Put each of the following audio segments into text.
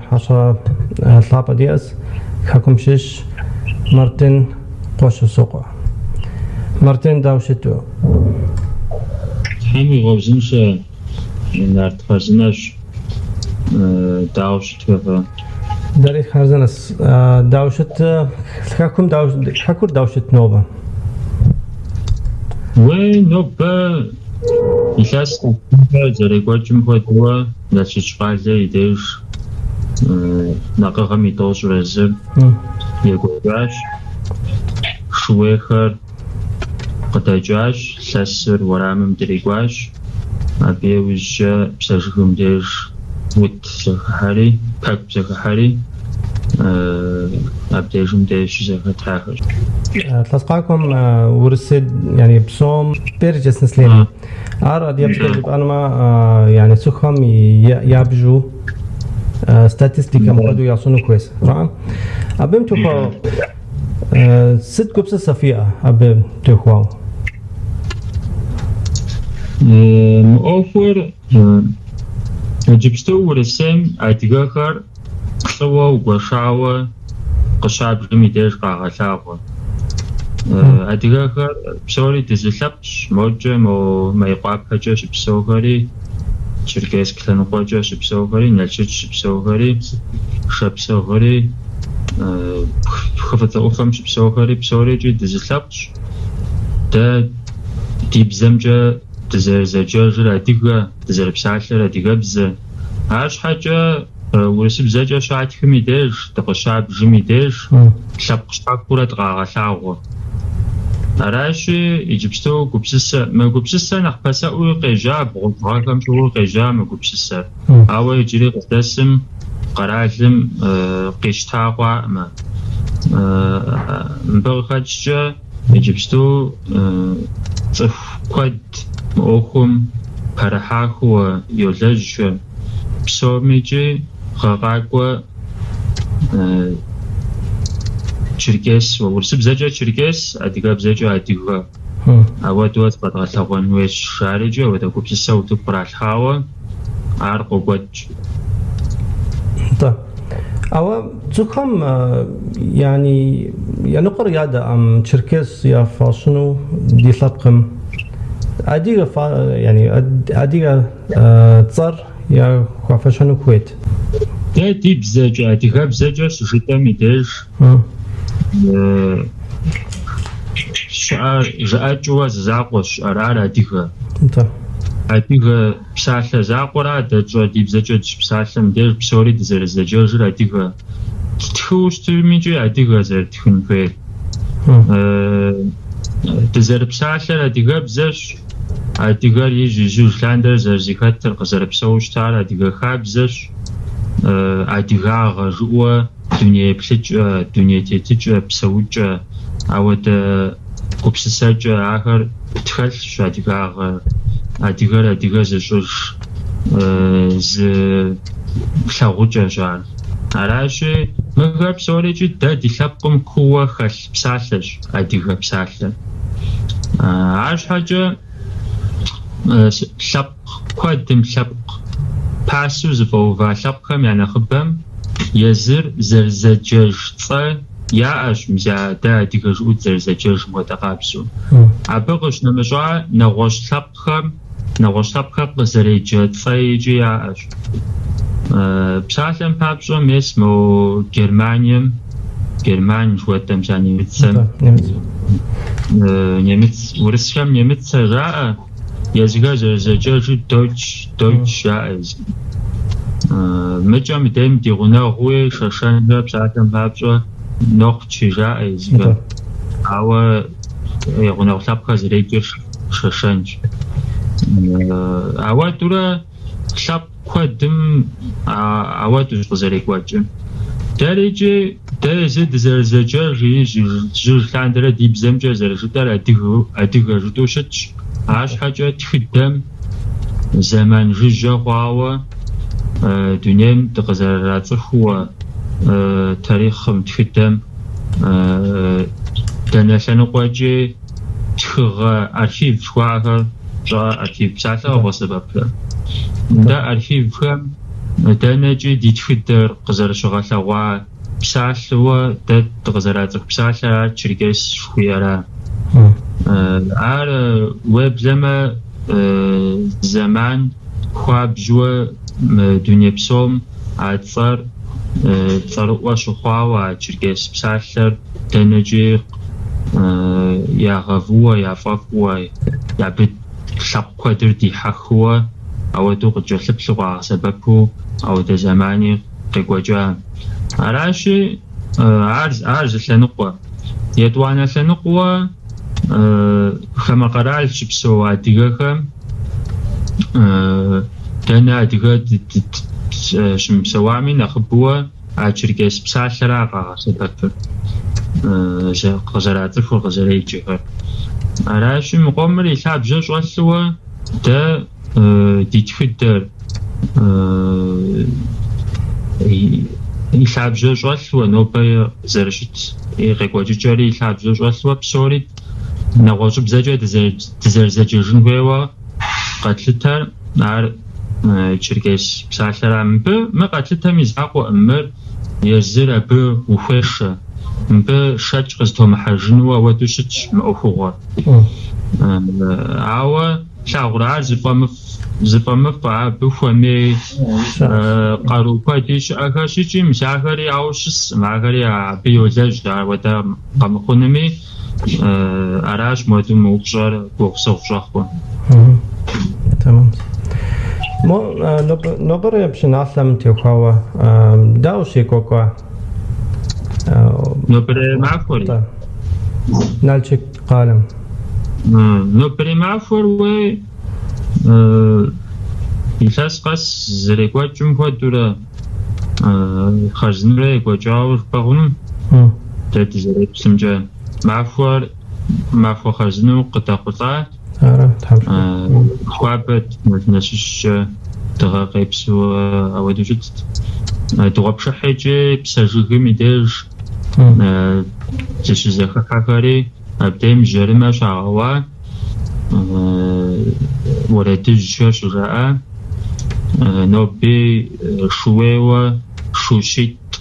Хьэщӏэ лъапӏэ диӏэщ, Хэкум щыщ Мартин Къуэщӏысокъуэ. Мартин, дауэ ущыт? Тхьэм уигъэузыншэ, Нарт хъарзынэщ. Дауэ ущытхэ фэ? Дэри хъарзынэщ. Дауэ щыт Хэкум Хэкур дауэ щыт нобэ? Уей, нобэ илъэс къэс зэрекӏуэкӏым хуэдэуэ Налшыч къалэ и деж накъыгъэм и 31-р екӏуэкӏащ. Шууейхэр къыдэкӏащ, лъэсыр уэрамым дрикӏуащ. Абы иужькӏэ Псэ жыгым деж ут зэхыхьэри, пэкӏу зэхыхьэри абдежым деж щызэхэтахэщ. Лъэс къакӏуэм Урысей yani псом перечень населения. Ар адыгэбзэкӏэ жыпӏэнумэ, yani цӏыхухэм ябжу статистикэм хуэдэу ящӏыну хуейщ. Ара? Абым теухуауэ сыт гупсысэ фиӏэ абы теухуауэ? Мы ӏуэхур иджыпсту Урысейм адыгэхэр плӏыуэ угуэшауэ къыщабжым и деж къагъэлъагъуэ. Адыгэхэр псори дызылъэпкъщ, мокӏэ мо Мейкъуапэкӏэ щыпсэухэри, Черкесск лъэныкъуэкӏэ щыпсэухэри, Налшыч щыпсэухэри, Шапсыгъри, Хы Фӏыцӏэ ӏуфэм щыпсэухэри псори икӏи дызылъэпкъщ. Дэ ди бзэмкӏэ дызэрызэджэжыр адыгэ, дызэрыпсалъэр адыгэбзэ. Арщхьэкӏэ урысыбзэкӏэ щатхым и деж, дыкъыщабжым и деж лъэпкъ щхьэхуэурэ дыкъагъэлъагъуэ. Аращи, иджыпсту гупсысэ, мы гупсысэр нэхъ пасэӏуи къежьа, бгъущӏ гъэхэм щыгъуи къежьа мы гупсысэр. Ауэ иджыри къыздэсым къэралым къищта хъуаӏымэ. Мыбы къыхэкӏкӏэ иджыпсту цӏыху куэд мы ӏуэхум пэрыхьахыуэ йолэжьхэ. Псомикӏи гъэ къакӏуэ черкес, урысыбзэкӏэ черкес, адыгэбзэкӏэ адыгэ. Ауэдэуэ зыкъэдгъэлъэгъуэн хуейщ жарикӏи, ауэдэ гупсысэ утыку къралъхьауэ ар къокӏуэкӏ. Нтӏэ. Ауэ цӏыхухэм yani яныкъуэр ядэӏым черкес яфӏащыну ди лъэпкъым. Адыгэ yani адыгэ цӏэр яхуэфэщэну хуейт. Дэ ди бзэкӏэ, адыгэбзэкӏэ щыжытӏэм и деж щыӏэр жыӏэкӏыуэ зы закъуэщ щыӏэр, ар адыгэ. Адыгэ псалъэ закъуэра дэ тщӏэ ди бзэкӏэ дыщыпсалъэм деж псори дызэрызэджэжыр адыгэ. Ттхыу щытмикӏи адыгэ зэрытхын хуейр. Дызэрыпсалъэр адыгэбзэщ. Адыгэр ижь-ижьыж лъандэрэ зэрызэхэтыр, къызэрыпсэуу щытар адыгэ хабзэщ. Адыгагъэ жыӏуэ, дуней еплъыкӏэ, дуней тетыкӏэ, псэукӏэ, ауэдэ гупсысэкӏэ ахэр тхэлъщ адыгагъэ. Адыгэр адыгэ зыщӏыж зы лъагъукӏэщ ар. Аращи, мыхэр псорикӏи дэ ди лъэпкъым кууэ хэлъ псалъэщ адыгэ псалъэр. Арщхьэкӏэ лъэпкъ куэдым, лъэпкъ пасэу зыфӏэува лъэпкъхэм я нэхъыбэм езыр зэрызэджэж цӏэ яӏэщ, мис а дэ адыгэ жыӏэу дызэрызэджэжым хуэдэ къабзэу. Абы къыщынэмыщӏа нэгъуэщӏ лъэпкъхэм, нэгъуэщӏ лъэпкъхэр къызэреджэ цӏэ икӏи яӏэщ. Псалъэм папщӏэ, мес мо Германием, герман жыхуэтӏэм, мис а немыцэм, немыц, урысхэм немыцэ жаӏэ, езыхэр зэрызэджэжыр дойч, дойч жаӏэ езыхэм. Мыкӏэ мыдейм ди гъунэгъууи шэшэнхэр псалъэм папщӏэ нохчи жаӏэ езыхэм. Ауэ я гъунэгъу лъэпкъхэр зэреджэр шэшэнщ. Ауэдурэ лъэпкъ куэдым ауэдущ къызэрекӏуэкӏыр. Дэрикӏи дэ езы дызэрызэджэж ижь-ижьыж лъандэрэ ди бзэмкӏэ зэрыжытӏэр адыгэ жытӏэу щытщ. Арщхьэкӏэ тхыдэм зэман жыжьэ хъуауэ дунейм дыкъызэрырацӏыхууэ тарихъым, тхыдэм дэнэ лъэныкъуэкӏи тхыгъэ архив жыхуаӏэхэр Пщӏэ архив псалъэ къэбгъэсэбэпрэ? Дэ архивхэм дэнэкӏи ди тхыдэр къызэрыщыгъэлъэгъуа псалъэуэ дэ дыкъызэрацӏыху псалъэр ар черкес жыхуиӏэра. Ар уеблэмэ зэман хуабжьуэ мы дуней псом а цӏэр цӏэрыӏуэ щыхъуауэ а черкес псалъэр дэнэкӏи ягъэвууэ, яфӏэфӏуэ, абы лъэпкъ куэдыр дихьэхыуэ, ауэдэу къыкӏэлъыплъу къагъэсэбэпу ауэдэ зэмани къекӏуэкӏа. Аращи, ар зы лъэныкъуэ. Етӏуанэ лъэныкъуэ хамэ къэрал щыпсэу адыгэхэм дэнэ адыгэ щымыпсэуами нэхъыбэуэ а черкес псалъэра къагъэсэбэпыр, къызэрацӏыхур, къызэреджэхэр. Аращи, мы къомыр и лъабжьэ щӏэлъыуэ дэ ди тхыдэр и лъабжьэ щӏэлъуэ, нобэ зэрыщыт и къекӏуэкӏыкӏэри и лъабжьэ щӏэлъуэ псори нэгъуэщӏыбзэкӏэ дызэрызэджэжын хуейуэ къэтлъытэр ар черкес псалъэра. Мыбы мы къэтлъытэм и закъуэкъым, мыр езыр абы ухуешэ. Мыбы шэч къызытомыхьэжыну ауэдэу щытщ мы ӏуэхугъуэр. Ауэ плъагъурэ ар зыфӏэмыфӏ, абы хуэмей къару куэди щыӏэхэщ икӏи мис ахэри ауэ щыскъым, ахэри абы йолэжь, ауэдэ къэмыхъунуми, аращ мыуэдэу мы упщӏэр гугъусыгъу щӏэхъур. Тэмэм. Мо нобэрей пшыналъэм теухуауэ дауэ щекӏуэкӏуа? Нобэрей махуэри? Налшык къалэм. Нобэрей махуэр уей илъэс къэс зэрекӏуэкӏым хуэдэурэ хъарзынурэ екӏуэкӏауэ жыпӏэ хъуну, дэ дызэреплъымкӏэ. Махуэр махуэ хъарзынэу къыдэхъулӏа. Хуабэт, нэщыщкӏэ дыгъэ къепсу ауэдэу щытт. Дыгъуэпшыхьыкӏи Псэ жыгым и деж зыщызэхыхьэхэри абдейм жьэрымэ щагъэуа, уэрэдыжьхэр щыжаӏа. Ноби шууейуэ шу щитӏ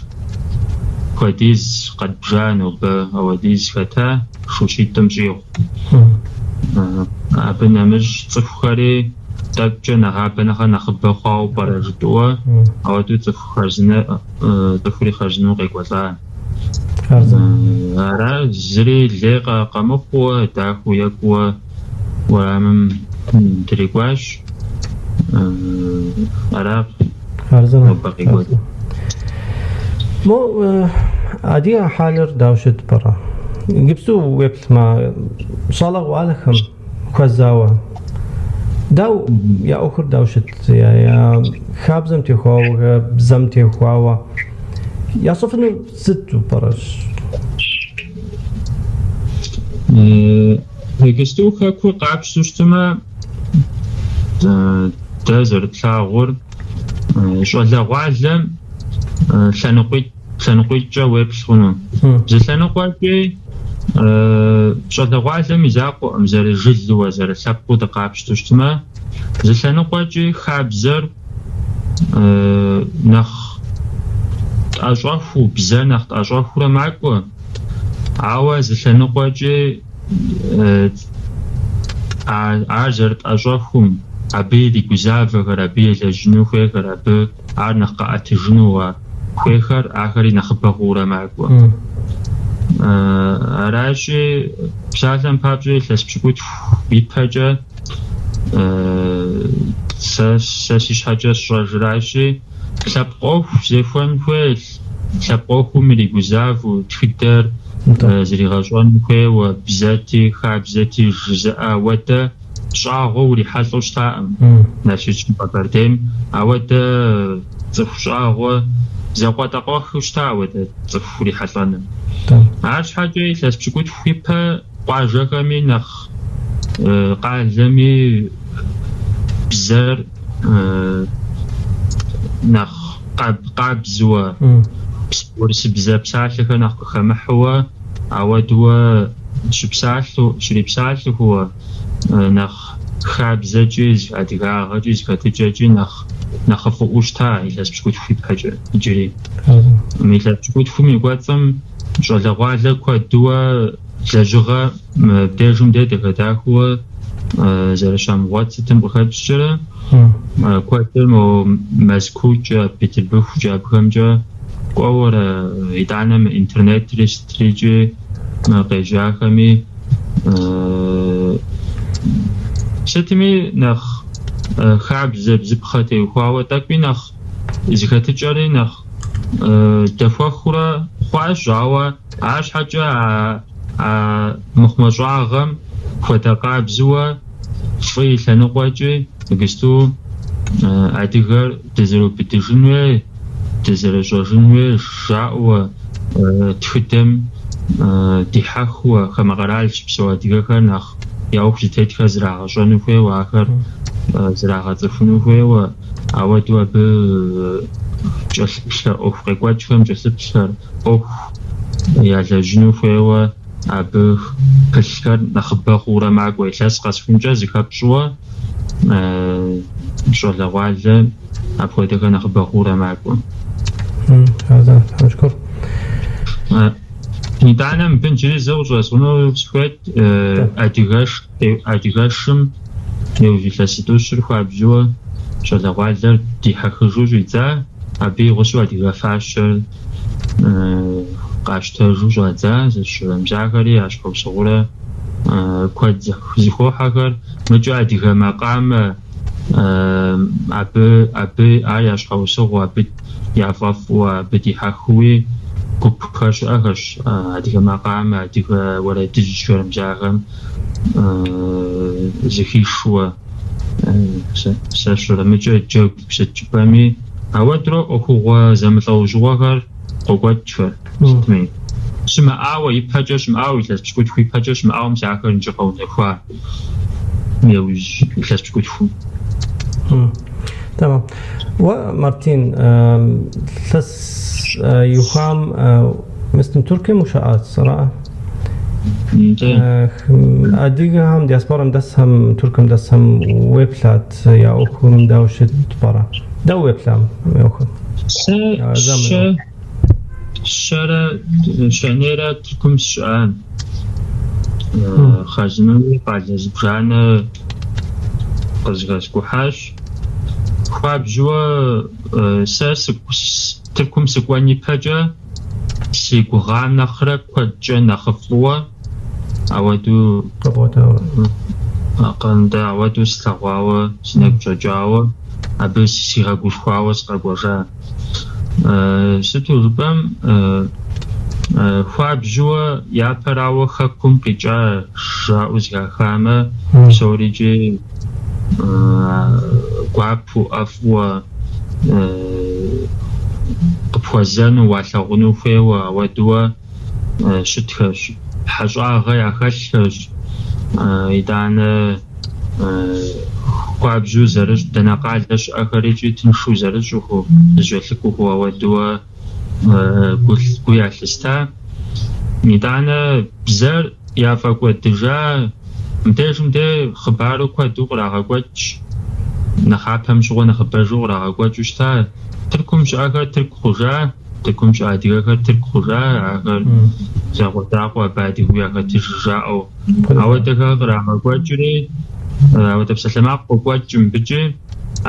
хуэдиз къэдбжа нобэ ауэдиз хэта шу щитӏым щӏигъу. Абы нэмыщӏ цӏыхухэри тӏэкӏукӏэ нэгъабэ нэхъэ нэхъыбэ хъуауэ пӏэрэ жытӏэуэ, ауэдэу цӏыху хъарзынэ, цӏыхури хъарзынэу къекӏуэлӏа. Ара зыри лей къэмыхъууэ, дахэу екӏууэ уэрамым дрикӏуащ. Ара нобэ къекӏуэкӏ. Мо адыгэ хьэлыр дауэ щыт пӏэрэ? Иджыпсту уеплъмэ, щӏалэгъуалэхэм хуэзауэ. Дау я ӏуэхур дауэ щыт? Я хабзэм техуауэ, бзэм техуауэ. Ящӏэфыну сыту пӏэрэ? Иджыпсту хэкур къапщтэу щытмэ, дэ зэрытлъагъур щӏалэгъуалэм лъэныкъуитӏкӏэ уеплъ хъуну. Зы лъэныкъуэкӏи щӏалэгъуалэм и закъуэкъым зэрыжылэуэ, зэрылъэпкъыу дыкъапщтэу щытмэ, зы лъэныкъуэкӏи хабзэр нэхъ тӏэщӏэхуу, бзэр нэхъ тӏэщӏэхуурэ макӏуэ, ауэ зы лъэныкъуэкӏи ар зэрытӏэщӏэхум, абы иригузавэхэр, абы елэжьыну хуейхэр, абы ар нэхъ къаӏэтыжыну хуейхэр, ахэри нэхъыбэ хъуурэ макӏуэ. Аращи, псалъэм папщӏэ илъэс пщыкӏутху ипэкӏэ сэ си щхьэкӏэ сщӏэжращи, лъэпкъ ӏуэху зехуэн хуей, лъэпкъ ӏуэхум иригузавэу, тхыдэр зригъэщӏэн хуейуэ, бзэти, хабзэти жызыӏэ ауэдэ щӏагъуэ урихьэлӏэу щытаӏым Налшычым, Къэбэрдейм. Ауэдэ цӏыху щӏагъуэ закъуэтӏакъуэххэу щыта ауэдэ цӏыху урихьэлӏэным. Арщхьэкӏэ илъэс пщыкӏутху ипэ къуажэхэми нэхъ къалэми бзэр нэхъ къабзэуэ, урысыбзэ псалъэхэр нэхъ къыхэмыхьэуэ, ауэдууэ щыпсалъэу, щрипсалъэхууэ нэхъ. хабзэкӏи, адыгагъэкӏи, зэхэтыкӏэкӏи нэхъ нэхъыфӏыӏуэу щыта илъэс пщыкӏутху ипэкӏэ иджыри. Мы илъэс пщыкӏутхум и кӏуэцӏым щӏалэгъуалэ куэдыуэ лэжьыгъэ мыбдежым де дахэ-дахэуэ зэрыщамыгъуэт сытым къыхэкӏкӏэрэ, куэдыр мо Мэзкуукӏэ, Петербургкӏэ абыхэмкӏэ кӏуэуэрэ, итӏанэ мы интернетри сытрикӏи къежьахэми, сытми нэхъ хабзэ бзыпхъэ теухуауэ тӏэкӏуи нэхъ зэхэтыкӏэри нэхъ дэхуэхурэ хъуащ, ауэ арщхьэкӏэ а мыхъумыщӏагъэм хуэдэ къабзэуэ фӏы и лъэныкъуэкӏи иджысту адыгэр дызэрыубыдыжын хуей, дызэрыщӏэжын хуей жаӏэуэ тхыдэм дихьэхыуэ, хамэ къэрал щыпсэу адыгэхэр нэхъ я ӏуэху зытетхэр зрагъэщӏэну хуейуэ, ахэр зрагъэцӏыхуну хуейуэ, ауэдэу абы кӏэлъыплъхэр, ӏуэху къекӏуэкӏхэм кӏэлъыплъхэр, ӏуэху ялэжьыну хуейуэ абы пылъхэр нэхъыбэ хъуурэ макӏуэ. Илъэс къэсхункӏэ зыхэпщӏуэ щӏалэгъуалэ апхуэдэхэр нэхъыбэ хъуурэ макӏуэ. Итӏанэ мыбы иджыри зэ къыщӏэзгъуну сыхуейт адыгэшым иужь илъэс зытӏущыр хуабжьуэ щӏалэгъуалэр дихьэхыжу щӏидза, абы и гъусэу адыгэ фащэр къащтэжу щӏадза, зыщӏэмызахэри я щхьэусыгъуэрэ куэд зыхохьэхэр. Мыкӏэ адыгэ макъамэ абы ар я щхьэусыгъуэ, абы яфӏэфӏу, абы дихьэхыуи гупхэр щыӏэхэщ, адыгэ макъамэ, адыгэ уэрэдыжьхэр мис ахэм зыхишуэ. Сэ сщӏэрэ мыкӏэ джэгу сыт жыпӏэми, ауэдурэ ӏуэхугъуэ зэмылӏэужьыгъуэхэр къокӏуэкӏхэр сытми. Щымыӏауэ, ипэкӏэ щымыӏауэ, илъэс пщыкӏутху ипэкӏэ щымыӏауэ мис ахэр иджы къэунэхуа иужь илъэс пщыкӏутхум. Тэмэм. Уэ, Мартин, илъэс иухам Мысым Туркием ущыӏат, ара? Адыгэхэм, диаспорэм дэсхэм, Туркым дэсхэм уеплъат я ӏуэхум дауэ щыт пӏэрэ? Дауэ уеплъам я ӏуэхум? Сэ щэрэ щэнейрэ Тыркум сыщыӏа. Хъарзынэуи къалэ зыбжанэ къызэхэскӏухьащ. Хуабжьуэ сэ Тыркум сыкӏуэн ипэкӏэ си гугъам нэхърэ куэдкӏэ нэхъыфӏыуэ ауэдэу ауэдэу слъэгъуауэ, си нэгу щӏэкӏауэ, абы сигъэгушхуауэ сыкъэкӏуэжа. Сыту жыпӏэм, хуабжьуэ япэрауэ хэкум къикӏа жаӏэу зэхахамэ, псорикӏи гуапэу, ӏэфӏуэ къыпхуэзэну, уалъагъуну хуейуэ ауэдууэ щытхэщ. Хьэщӏагъэ яхэлъхэщ, итӏанэ хуабжьу зэрыщӏ, дэнэ къалэ щыӏэхэр икӏи тыншу зэрыщӏыху, зэкӏэлъыкӏуэху ауэдууэ гу ялъыста. Итӏанэ бзэр яфӏэкӏуэдыжа, мыбдежым де хъыбару куэду кърагъэкӏуэкӏ, нэхъапэм щыгъуэ нэхъыбэжу кърагъэкӏуэкӏыу щыта. Тыркум щыӏэхэр тырку хъужа, Тыркум щыӏэ адыгэхэр тырку хъужа, ахэр закъуэтӏакъуэ абы адыгэу яхэтыж жаӏэу. Ауэдэхэр кърагъэкӏуэкӏри, ауэдэ псалъэмакъ къокӏуэкӏ мыбыкӏи.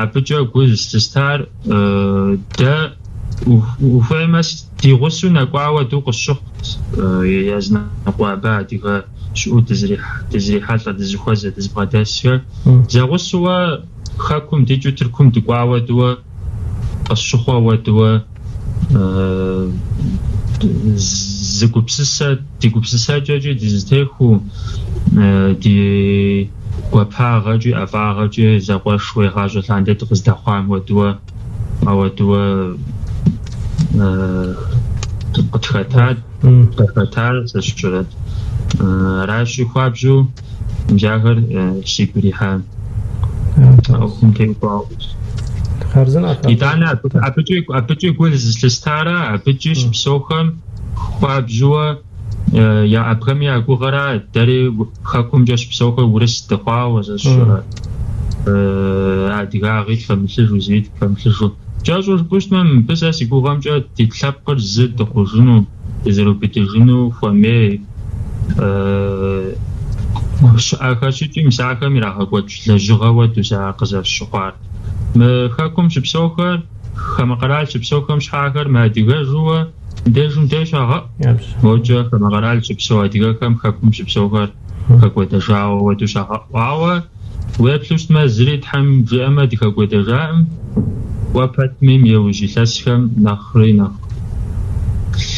Абыкӏэ гу зылъыстар дэ ухуеймэ, ди гъусэу нэкӏуа хуэдэу къысщыхъут языныкъуэ абы адыгэ щыӏэу дызрихьэлӏэ, дызыхуэзэ, дызыбгъэдэсхэр. Зэгъусэуэ хэкум дикӏыу Тыркум дыкӏуа хуэдэуэ къысщыхъуэ хуэдэуэ зы гупсысэ, ди гупсысэкӏэкӏи дызэтехуэу, ди гуапагъэкӏи ӏэфӏагъэкӏи зэкъуэшуэ игъащӏэ лъандэ дыкъыздэхъуам хуэдэуэ, ауэдэуэ къытхэтат, къыхэтар сэ сщӏэрэт. Аращи, хуабжьу мис ахэр сигу ирихьа ӏуэхум теухуауэ. Итӏанэ абыкӏи гу зылъыстарэ, абыкӏи щыпсэухэм хуабжьуэ Я абыхэми я гугъэра, дэри хэкумкӏэ щыпсэухэр урыс дыхъуауэ, зэщӏ адыгагъи тхэмылъыжу, зыри тхэмылъыжу. Кӏэщӏу жыпӏэу щытмэ, мыбы сэ си гугъэмкӏэ ди лъэпкъыр зы дыхъужыну, дызэрыубыдыжыну хуэмей щыӏэхэщ икӏи мис ахэм ирагъэкӏуэкӏ лэжьыгъэ хуэдэу сэ ар къызэрысщыхъуар. Мы хэкум щыпсэухэр, хамэ къэрал щыпсэухэм щхьэ ахэр мыадыгэжууэ мыбдежым деж щагъэӏу. Мокӏэ хамэ къэрал щыпсэу адыгэхэм хэкум щыпсэухэр хэкӏуэдэжауэ хуэдэу щагъэӏу. Ауэ уеплъу щытмэ, зыри Тхьэм жиӏэмэ дыхэкӏуэдэжаӏым, кӏуэ пэтми мы иужь илъэсхэм нэхъри нэхъ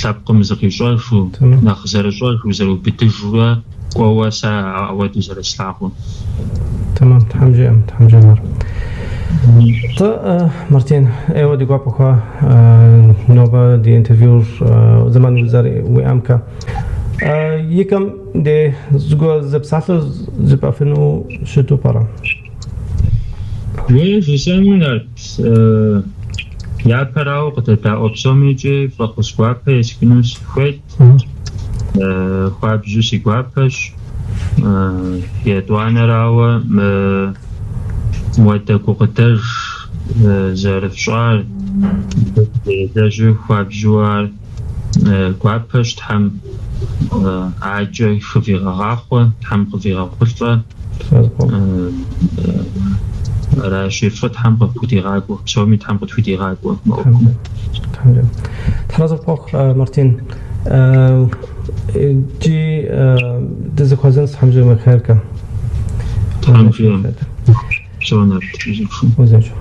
лъэпкъым зыкъищӏэжу, нэхъ зэрыщӏэжу, зэрыубыдыжурэ кӏуэуэ сэ ауэдэу зэрыслъагъур. Тэмэм, Тхьэм жиӏэм, Тхьэм жиӏэм ар. Тӏэ, Мартин, ӏейуэ ди гуапэ хъуа нобэ ди интервьюр зэман узэриӏамкэ. Икӏэм де зыгуэр зы псалъэ жыпӏэфыну щыту пӏэрэ? Уей, жысӏэну, Нарт, япэрауэ къыдэдаӏуэ псоми икӏи фӏэхъус гуапэ есхыну сыхуейт. Хуабжьу си гуапэщ. Етӏуанэрауэ, мы муэдэ гукъыдэж зэрыфщӏар, зэрылэжьыр хуабжьу ар гуапэщ, Тхьэм акӏэ хывигъэгъахъуэ, Тхьэм къывигъэхъулӏэ. Аращи, фӏы Тхьэм къыфхудигъакӏуэ, псоми Тхьэм къытхудигъакӏуэ мы ӏуэхум. Тхьэразэ пхуэхъу, Мартин. Иджы дызэхуэзэнщ Тхьэм жиӏэмэ хъеркэ. Тхьэм жиӏэм. Псэу, Нарт, узыншэу. Узыншэу.